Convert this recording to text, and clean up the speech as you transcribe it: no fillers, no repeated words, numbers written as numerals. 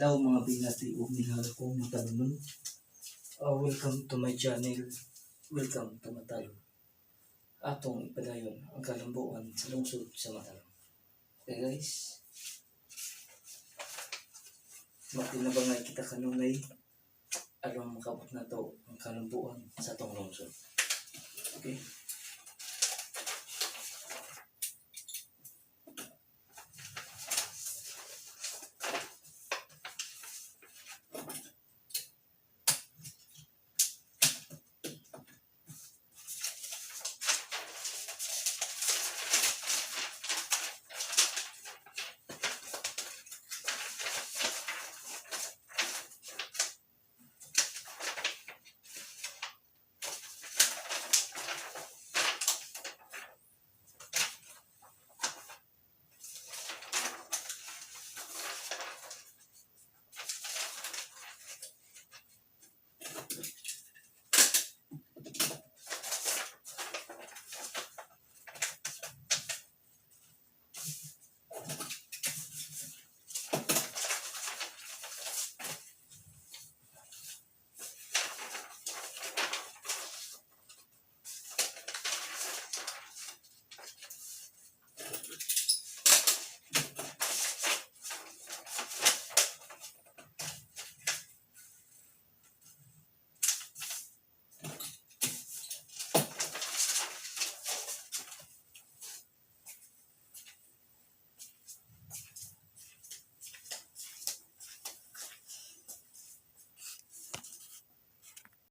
Hello, mga binati ug minahal kong Matalonon. Welcome to my channel. Welcome to Matalom. Atong ipadayon ang kalambuan sa lungsod sa Matalom. Okay, guys. Magtinabangay kita kanunay aron makabot nato ang kalambuan sa atong lungsod. Okay?